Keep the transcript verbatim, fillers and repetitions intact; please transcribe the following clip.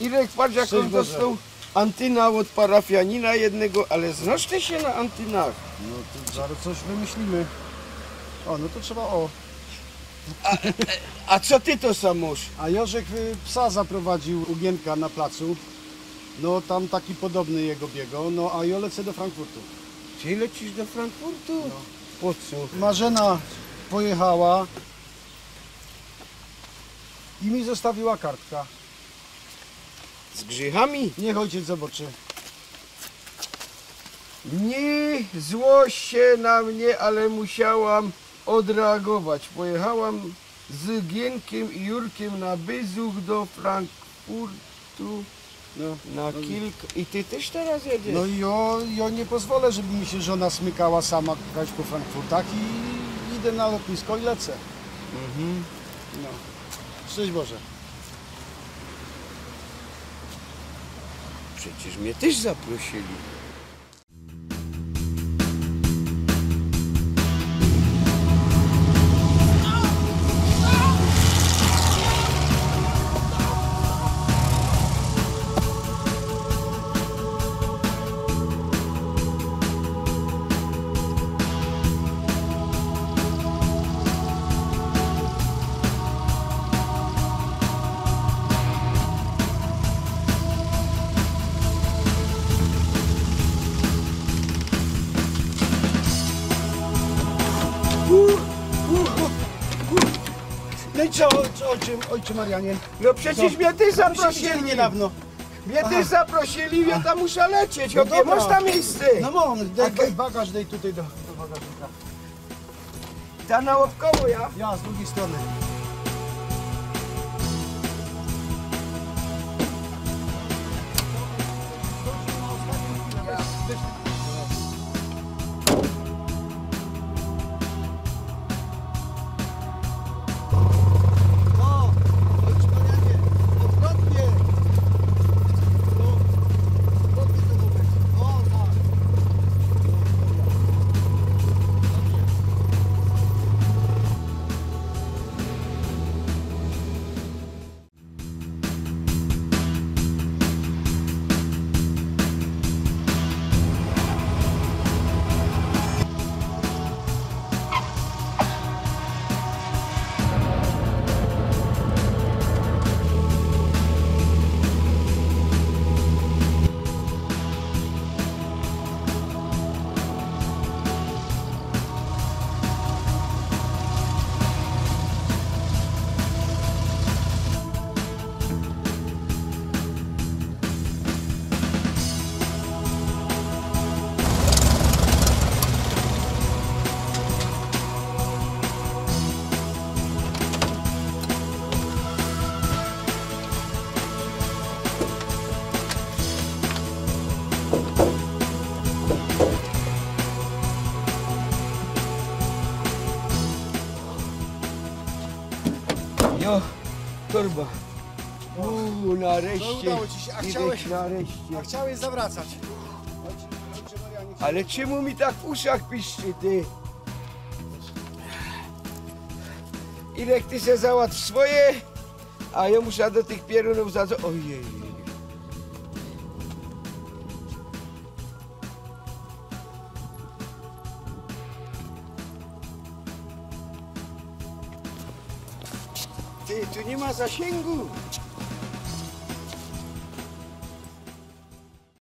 Irek, patrz, jaką Szczęść Boże. Dostał antyna od parafianina jednego, ale znasz ty się na antynach? No to zaraz coś wymyślimy. O, no to trzeba, o. A, e, a co ty to sam masz? A Jorzek, y, psa zaprowadził u Gienka na placu. No, tam taki podobny jego biegał. No, a ja lecę do Frankfurtu. Ty lecisz do Frankfurtu? No. Po co? Marzena pojechała i mi zostawiła kartka. Z grzechami? Niech ojciec zobaczy. Nie złość się na mnie, ale musiałam odreagować. Pojechałam z Gienkiem i Jurkiem na bezuch do Frankfurtu. No, na no, kilk-, i ty też teraz jedziesz? No i ja, ja nie pozwolę, żeby mi się żona smykała sama gdzieś po Frankfurtach i idę na lotnisko i lecę. Mhm. No. Szczęść Boże. Przecież mnie też zaprosili. No i co, co, ojcze, ojcze Marianie? No przecież co? Mnie też zaprosili niedawno. Aha. Mnie też zaprosili, ja tam muszę lecieć. No dobra. Masz tam miejsce? No mam, daj, daj bagaż, daj tutaj do, do bagażnika. Ta naokoło, ja? Ja, z drugiej strony. Jo, torba. Uuu, nareszcie. No, udało ci się, a Irek, chciałeś, nareszcie. A chciałeś zawracać. Ale czemu mi tak w uszach piszczy, ty? Irek, ty se załatw swoje, a ja muszę do tych pierunów zadzwo-, ojej. Ty, tu nie ma zasięgu.